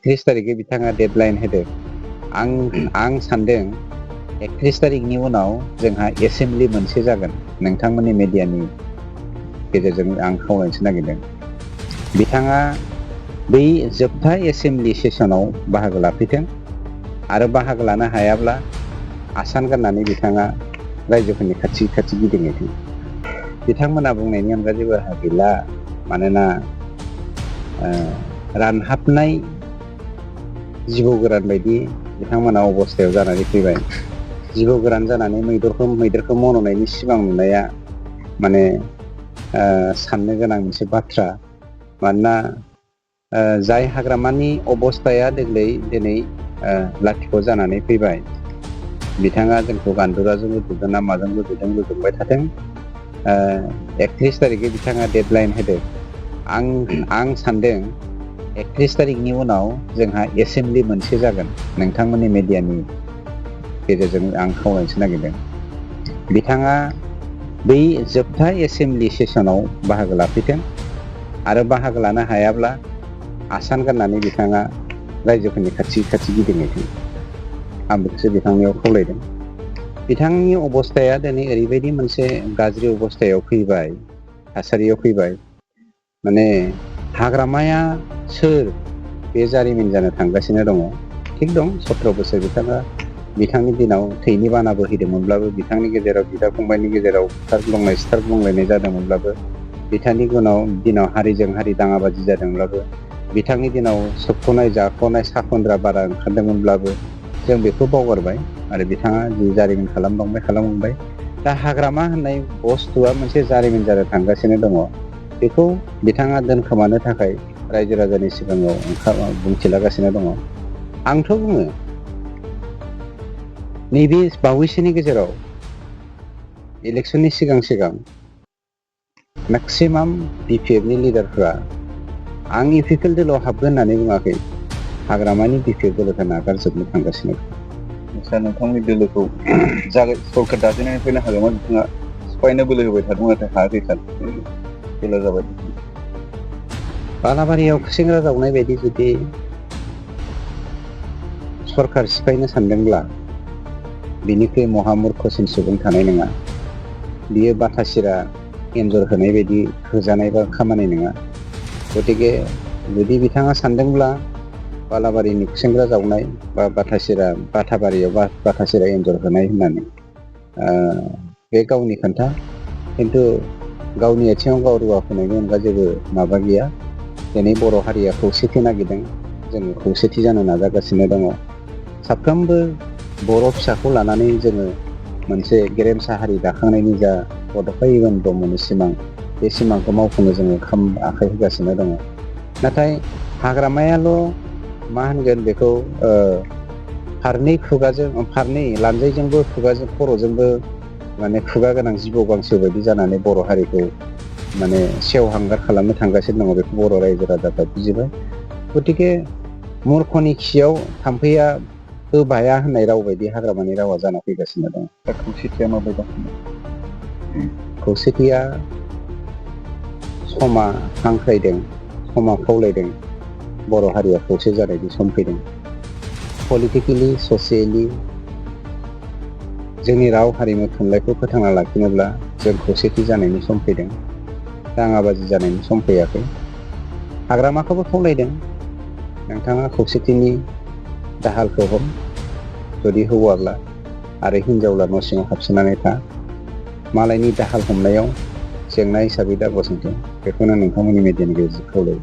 31 तारिखै बिथाङा डेडलाइन होदों। आं सानदों 31 तारिखनि उनाव जोंहा एसेम्बलि मोनसे जागोन। नोंथांमोननि मिडियानि गेजेरजों आं खावलायनो नागिरदों। बिथाङा बै जोबथा एसेम्बलि सेसनाव बाहागो लाफैथों आरो बाहागो लानो हायाब्ला आसान गाननानै बिथाङा रायजोफोरनि खाथि खाथि गिदिंहैथों। बिथांमोना बुंनायनि अनगा जेबो राहा गैला। मानोना रानहाबनाय जिबौ गोरान बायदि बिथांमोना अबस्थायाव जानानै फैबाय। जिबौ गोरान जानानै मैदेरखौ मन'नायनि सिमां नुनाया माने साननो गोनां मोनसे बाथ्रा। मानोना जाय हाग्रामानि अबस्थाया दिनै लाथिख' जानानै फैबाय। बिथाङा जोंखौ गान्दुराजों रुजुदों ना माजों रुजुदों थाथों। 31 तारिखै बिथाङा डेडलाइन होदों। आं सानदों 31 तारिखनि उनाव जोंहा एसेम्बलि मोनसे जागोन। नोंथांमोननि मिडियानि गेजेरजों आं खावलायनो नागिरदों। बिथाङा बै जोबथा एसेम्बलि सेसनाव बाहागो लाफैथों आरो बाहागो लानो हायाब्ला आसान गाननानै बिथाङा रायजोफोरनि खाथि खाथि गिदिंहैथों। आं बेखौसो बिथांनियाव खावलायदों। बिथांनि अबस्थाया दिनै ओरैबायदि मोनसे गाज्रि अबस्थायाव फैबाय, थासारियाव फैबाय। माने हाग्रामाया सोर बे जारिमिन जानो थांगासिनो दङ। थिग दं, 17 बोसोर बिथांनि दिनाव थैनि बाना बोहैदोंमोनब्लाबो, बिथांनि गेजेराव बिदा फंबायनि गेजेराव सिथारग्लुंलायनाय जादोंमोनब्लाबो, बिथांनि दिनाव हारिजों हारि दाङाबाजि जादोंब्लाबो, बिथांनि दिनाव सोबख'नाय जाख'नाय साखन्द्रा बारा ओंखारदोंमोनब्लाबो जों बेखौ बावगारबाय आरो बिथाङा जि जारिमिन खालामलांबाय। दा हाग्रामा होननाय बुस्थुआ मोनसे जारिमिन जानो थांगासिनो दङ। बेखौ बिथाङा दोनखोमानो थाखाय रायजो राजानि सिगाङाव बुंथिलागासिनो दङ। आंथ' बुङो नैबे बावैसोनि गेजेराव इलेक्सननि सिगां मेक्सिमाम BPFनि लिडारफ्रा आं इउपिपिएल दोलोआव हाबगोन होननानै बुङाखै। हाग्रामानि BPF दोलोखौ नागारजोबनो थांगासिनो दं। सार, नोंथांनि दोलोखौ सरकार दाजेननायनिफ्रायनो हाग्रामा बिफाना सिफायनो बोलो होबाय थादों, नाथाय हायाखै सार। फेल जाबाय। बालाबारियाव खुसेंग्रा जावनाय बायदि जुदि सरकार सिफायनो सानदोंब्ला बिनिख्रुइ महामुर्खसिन सुबुं थानाय नङा। बियो बाथासिरा एन्जर होनाय बायदि होजानाय बा खामानि नङा। गतिके जुदि बिथाङा सानदोंब्ला बालाबारिनि खुसेंग्रा जावनाय बा बाथाबारियाव बाथासिरा एन्जर होनाय होननानै बे गावनि खोन्था। खिन्थु गावनि आथिङाव गाव रुवा फोनायनि अनगा जेबो माबा गैया। दिनै बर' हारिया खौसेथि नागिरदों। जोङो खौसेथि जानो नाजागासिनो दङ। साफ्रोमबो बर' फिसाखौ लानानै जोङो मोनसे गेरेमसा हारि दाखांनायनि जा बड'फा इउएन ब्रह्मनि सिमां, बे सिमांखौ मावफुंनो जोङो आखाइ होगासिनो दङ। नाथाय हाग्रामायाल' मा होनगोन बेखौ फारनै लानजायजोंबो खुगाजों खर'जोंबो माने खुगा गोनां जिबौ गांसो बायदि जानानै बर' हारिखौ माने सेवहांगार खालामनो थांगासिनो दङ। बेखौ बर' रायजो राजाफ्रा बुजिबाय। गतिके मूर्खनि खियाव थाम्फैया बाया होननाय राव बायदि हाग्रामानि रावा जाना फैगासिनो दं। दा खौसेथिया माबायदि? खौसेथिया समा हांख्रायदों, समा खावलायदों। बर' हारिया खौसे जानायनि सम फैदों। पलिटिकेलि, ससियेलि जोंनि राव हारिमु थुनलाइखौ फोथांना लाखिनोब्ला जों खौसेथि जानायनि सम फैदों। दाङाबाजि जानायनि सम फैयाखै। हाग्रामाखौबो खावलायदों, नोंथाङा खौसेथिनि दाहालखौ हम। जुदि हौवाब्ला आरो हिनजावब्ला न' सिङाव हाबसोनानै था। मालायनि दाहाल हमनायाव जेंना हिसाबै दा गसंथों। बेखौनो नोंथांमोननि मिडियानि गेजेरजों खावलायो।